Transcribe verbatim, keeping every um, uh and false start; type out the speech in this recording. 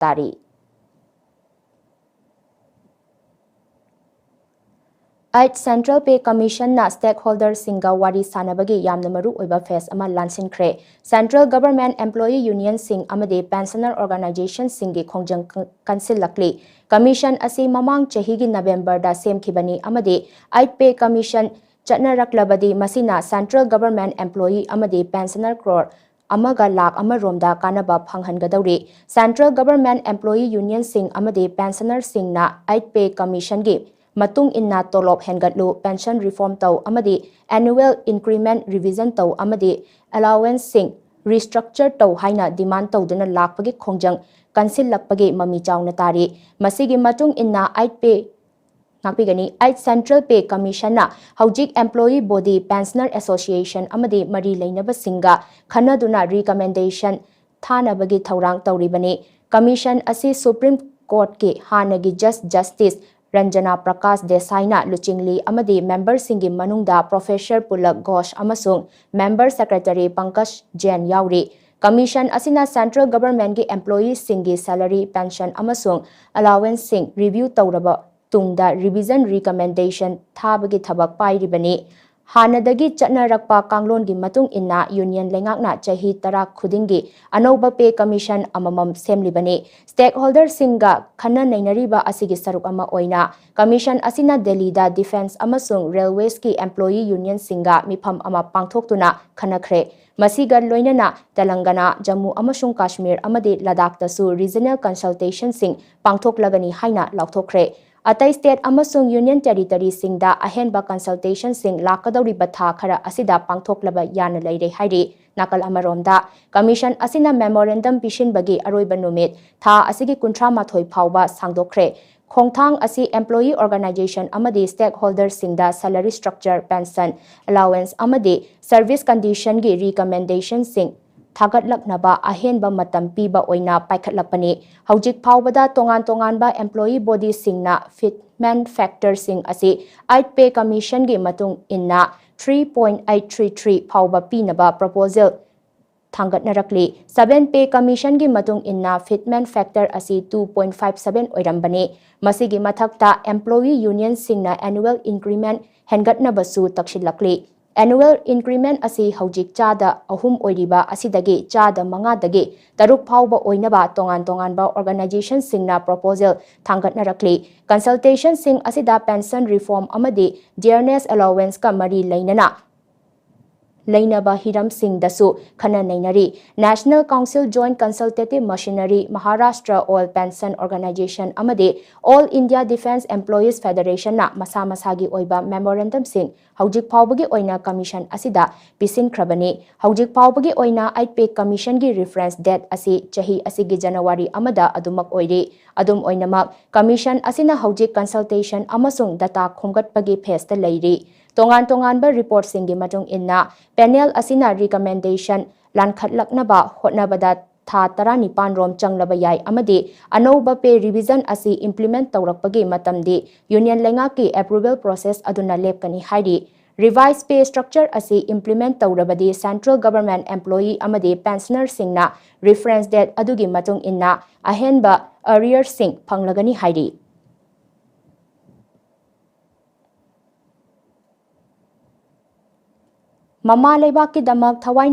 ꯇꯥꯔꯤ꯫ Eighth Central Pay Commission ꯅ stakeholder ꯁꯤꯡꯒ ꯋꯥꯔꯤ ꯁꯥꯅꯕꯒꯤ ꯌꯥꯝꯅ ꯃꯔꯨ ꯑꯣꯏꯕ phase ꯑꯃ ꯂꯥꯟꯁꯤꯟꯈ꯭ꯔꯦ꯫ Central Government Employee Union ꯁꯤꯡ ꯑꯃꯗꯤ pensioner organization ꯁꯤꯡꯒꯤ ꯈꯣꯡꯖꯪ ꯀ-, ꯀꯟꯁꯤꯜꯂꯛꯂꯤ꯫ Commission ꯑꯁꯤ ꯃꯃꯥꯡ ꯆꯍꯤꯒꯤ November ꯗ ꯁꯦꯝꯈꯤꯕꯅꯤ ꯑꯃꯗꯤ Eighth Pay Commission ꯆꯠꯅꯔꯛꯂꯕꯗꯤ ꯃꯁꯤꯅ Central Government Employee ꯑꯃꯗꯤ pensioner crore ꯑꯃꯒ ꯂꯥꯈ ꯑꯃ ꯔꯣꯝꯗ ꯀꯥꯟꯅꯕ ꯐꯪꯍꯟꯒꯗꯧꯔꯤ꯫ Central Government Employee Union ꯁꯤꯡ ꯑꯃꯗꯤ pensioner ꯁꯤꯡꯅ Eighth Pay Commission ꯒꯤ ꯃꯇꯨꯡ ꯏꯟꯅ ꯇꯣꯂꯣꯞ ꯍꯦꯟꯒꯠꯂꯨ, pension reform ꯇꯧ ꯑꯃꯗꯤ annual increment revision ꯇꯧ ꯑꯃꯗꯤ allowance ꯁꯤꯡ restructure ꯇꯧ ꯍꯥꯏꯅ demand ꯇꯧꯗꯨꯅ ꯂꯥꯛꯄꯒꯤ ꯈꯣꯡꯖꯪ ꯀꯟꯁꯤꯜꯂꯛꯄꯒꯤ ꯃꯃꯤ ꯆꯥꯎꯅ ꯇꯥꯔꯤ꯫ ꯃꯁꯤꯒꯤ ꯃꯇꯨꯡ ꯏꯟꯅ Eighth Pay ꯉꯥꯛꯄꯤꯒꯅꯤ꯫ Eighth Central Pay Commission ꯅ ꯍꯧꯖꯤꯛ employee body, pensioner association ꯑꯃꯗꯤ ꯃꯔꯤ ꯂꯩꯅꯕꯁꯤꯡꯒ ꯈꯟꯅꯗꯨꯅ recommendation ꯊꯥꯅꯕꯒꯤ ꯊꯧꯔꯥꯡ ꯇꯧꯔꯤꯕꯅꯤ꯫ Commission ꯑꯁꯤ Supreme Court ꯀꯤ ꯍꯥꯟꯅꯒꯤ Judge Justice Ranjana Prakash Desai ꯅ ꯂꯨꯆꯤꯡꯂꯤ ꯑꯃꯗꯤ member ꯁꯤꯡꯒꯤ ꯃꯅꯨꯡꯗ Professor Pulak Ghosh ꯑꯃꯁꯨꯡ member secretary Pankaj Jain ꯌꯥꯎꯔꯤ꯫ Commission ꯑꯁꯤꯅ Central Government ꯀꯤ employee ꯁꯤꯡꯒꯤ salary, pension ꯑꯃꯁꯨꯡ allowance ꯁꯤꯡ review ꯇꯧꯔꯕ ꯇꯨꯡꯗ revision recommendation ꯊꯥꯕꯒꯤ ꯊꯕꯛ ꯄꯥꯏꯔꯤꯕꯅꯤ꯫ ꯍꯥꯟꯅꯗꯒꯤ ꯆꯠꯅꯔꯛꯄ ꯀꯥꯡꯂꯣꯟꯒꯤ ꯃꯇꯨꯡ ꯏꯟꯅ Union ꯂꯩꯉꯥꯛꯅ ꯆꯍꯤ ꯇꯔꯥ ꯈꯨꯗꯤꯡꯒꯤ ꯑꯅꯧꯕ Pay Commission ꯑꯃꯃꯝ ꯁꯦꯝꯂꯤꯕꯅꯤ꯫ Stakeholder ꯁꯤꯡꯒ ꯈꯟꯅ ꯅꯩꯅꯔꯤꯕ ꯑꯁꯤꯒꯤ ꯁꯔꯨꯛ ꯑꯃ ꯑꯣꯏꯅ Commission ꯑꯁꯤꯅ ꯗꯦꯜꯂꯤꯗ Defence ꯑꯃꯁꯨꯡ Railways ꯀꯤ employee union ꯁꯤꯡꯒ ꯃꯤꯐꯝ ꯑꯃ ꯄꯥꯡꯊꯣꯛꯇꯨꯅ ꯈꯟꯅꯈ꯭ꯔꯦ꯫ ꯃꯁꯤꯒ ꯂꯣꯏꯅꯅ ꯇꯦꯂꯪꯒꯅꯥ, ꯖꯝꯃꯨ ꯑꯃꯁꯨꯡ ꯀꯥꯁꯃꯤꯔ ꯑꯃꯗꯤ ꯂꯗꯥꯈꯇꯁꯨ regional consultation ꯁꯤꯡ ꯄꯥꯡꯊꯣꯛꯂꯒꯅꯤ ꯍꯥꯏꯅ ꯂꯥꯎꯊꯣꯛꯈ꯭ꯔꯦ꯫ ꯑꯇꯩ state ꯑꯃꯁꯨꯡ union territory ꯁꯤꯡꯗ ꯑꯍꯦꯟꯕ consultation ꯁꯤꯡ ꯂꯥꯛꯀꯗꯧꯔꯤꯕ ꯊꯥ ꯈꯔ ꯑꯁꯤꯗ ꯄꯥꯡꯊꯣꯛꯂꯕ ꯌꯥꯅ ꯂꯩꯔꯦ ꯍꯥꯏꯔꯤ꯫ ꯅꯥꯀꯜ ꯑꯃꯔꯣꯝꯗ, Commission ꯑꯁꯤꯅ memorandum ꯄꯤꯁꯤꯟꯕꯒꯤ ꯑꯔꯣꯏꯕ ꯅꯨꯃꯤꯠ ꯊꯥ ꯑꯁꯤꯒꯤ ꯀꯨꯟꯊ꯭ꯔꯥ ꯃꯥꯊꯣꯏ ꯐꯥꯎꯕ ꯁꯥꯡꯗꯣꯛꯈ꯭ꯔꯦ꯫ ꯈꯣꯡꯊꯥꯡ ꯑꯁꯤ employee organization ꯑꯃꯗꯤ stakeholder ꯁꯤꯡꯗ salary structure, pension, allowance ꯑꯃꯗꯤ service condition ꯒꯤ recommendation ꯁꯤꯡ ꯊꯥꯒꯠꯂꯛꯅꯕ ꯑꯍꯦꯟꯕ ꯃꯇꯝ ꯄꯤꯕ ꯑꯣꯏꯅ ꯄꯥꯏꯈꯠꯂꯛꯄꯅꯤ꯫ ꯍꯧꯖꯤꯛ ꯐꯥꯎꯕꯗ ꯇꯣꯉꯥꯟ ꯇꯣꯉꯥꯟꯕ employee body ꯁꯤꯡꯅ fitment factor ꯁꯤꯡ ꯑꯁꯤ Eighth Pay Commission ꯒꯤ ꯃꯇꯨꯡ ꯏꯟꯅ three point eight three three ꯐꯥꯎꯕ ꯄꯤꯅꯕ proposal ꯊꯥꯡꯒꯠꯅꯔꯛꯂꯤ꯫ Seven Pay Commissionꯒꯤ ꯃꯇꯨꯡ ꯏꯟꯅ fitment factor ꯑꯁꯤ two point five seven ꯑꯣꯏꯔꯝꯕꯅꯤ꯫ ꯃꯁꯤꯒꯤ ꯃꯊꯛꯇ employee unionꯁꯤꯡꯅ annual increment ꯍꯦꯟꯒꯠꯅꯕꯁꯨ ꯇꯛꯁꯤꯜꯂꯛꯂꯤ꯫ Annual increment ꯑꯁꯤ ꯍꯧꯖꯤꯛ ꯆꯥꯗ ꯑꯍꯨꯝ ꯑꯣꯏꯔꯤꯕ ꯑꯁꯤꯗꯒꯤ ꯆꯥꯗ ꯃꯉꯥꯗꯒꯤ ꯇꯔꯨꯛ ꯐꯥꯎꯕ ꯑꯣꯏꯅꯕ ꯇꯣꯉꯥꯟ ꯇꯣꯉꯥꯟꯕ organizationꯁꯤꯡꯅ proposal ꯊꯥꯡꯒꯠꯅꯔꯛꯂꯤ꯫ Consultationꯁꯤꯡ ꯑꯁꯤꯗ pension reform ꯑꯃꯗꯤ dearness allowanceꯀ ꯃꯔꯤ ꯂꯩꯅꯅ ꯂꯩꯅꯕ ꯍꯤꯔꯝꯁꯤꯡꯗꯁꯨ ꯈꯟꯅ ꯅꯩꯅꯔꯤ꯫ National Council Joint Consultative Machinery, Maharashtra All Pension Organization ꯑꯃꯗꯤ All India Defence Employees Federationꯅ ꯃꯁꯥ ꯃꯁꯥꯒꯤ ꯑꯣꯏꯕ memorandumꯁꯤꯡ ꯍꯧꯖꯤꯛ ꯐꯥꯎꯕꯒꯤ ꯑꯣꯏꯅ commission ꯑꯁꯤꯗ ꯄꯤꯁꯤꯟꯈ꯭ꯔꯕꯅꯤ꯫ ꯍꯧꯖꯤꯛ ꯐꯥꯎꯕꯒꯤ ꯑꯣꯏꯅ Eight Pay Commissionꯒꯤ reference date ꯑꯁꯤ ꯆꯍꯤ ꯑꯁꯤꯒꯤ January ꯑꯃꯗ ꯑꯗꯨꯃꯛ ꯑꯣꯏꯔꯤ꯫ ꯑꯗꯨꯝ ꯑꯣꯏꯅꯃꯛ, commission ꯑꯁꯤꯅ ꯍꯧꯖꯤꯛ consultation ꯑꯃꯁꯨꯡ data ꯈꯣꯝꯒꯠꯄꯒꯤ phaseꯇ ꯂꯩꯔꯤ꯫ ꯇꯣꯉꯥꯟ ꯇꯣꯉꯥꯟꯕ reportꯁꯤꯡꯒꯤ ꯃꯇꯨꯡ ꯏꯟꯅ, panel ꯑꯁꯤꯅ recommendation ꯂꯥꯟꯈꯠꯂꯛꯅꯕ ꯍꯣꯠꯅꯕꯗ ꯊꯥ ꯇꯔꯥꯅꯤꯄꯥꯟ ꯔꯣꯝ ꯆꯪꯂꯕ ꯌꯥꯏ ꯑꯃꯗꯤ ꯑꯅꯧꯕ pay revision ꯑꯁꯤ implement ꯇꯧꯔꯛꯄꯒꯤ ꯃꯇꯝꯗꯤ union ꯂꯩꯉꯥꯛꯀꯤ approval process ꯑꯗꯨꯅ ꯂꯦꯞꯀꯅꯤ ꯍꯥꯏꯔꯤ꯫ Revised pay structure ꯑꯁꯤ implement ꯇꯧꯔꯕꯗꯤ central government employee ꯑꯃꯗꯤ pensionerꯁꯤꯡꯅ reference date ꯑꯗꯨꯒꯤ ꯃꯇꯨꯡ ꯏꯟꯅ ꯑꯍꯦꯟꯕ arrearsꯁꯤꯡ ꯐꯪꯂꯒꯅꯤ ꯍꯥꯏꯔꯤ꯫ ꯃꯃꯥ ꯂꯩꯕꯥꯛꯀꯤꯗꯃꯛ ꯊꯋꯥꯏꯅ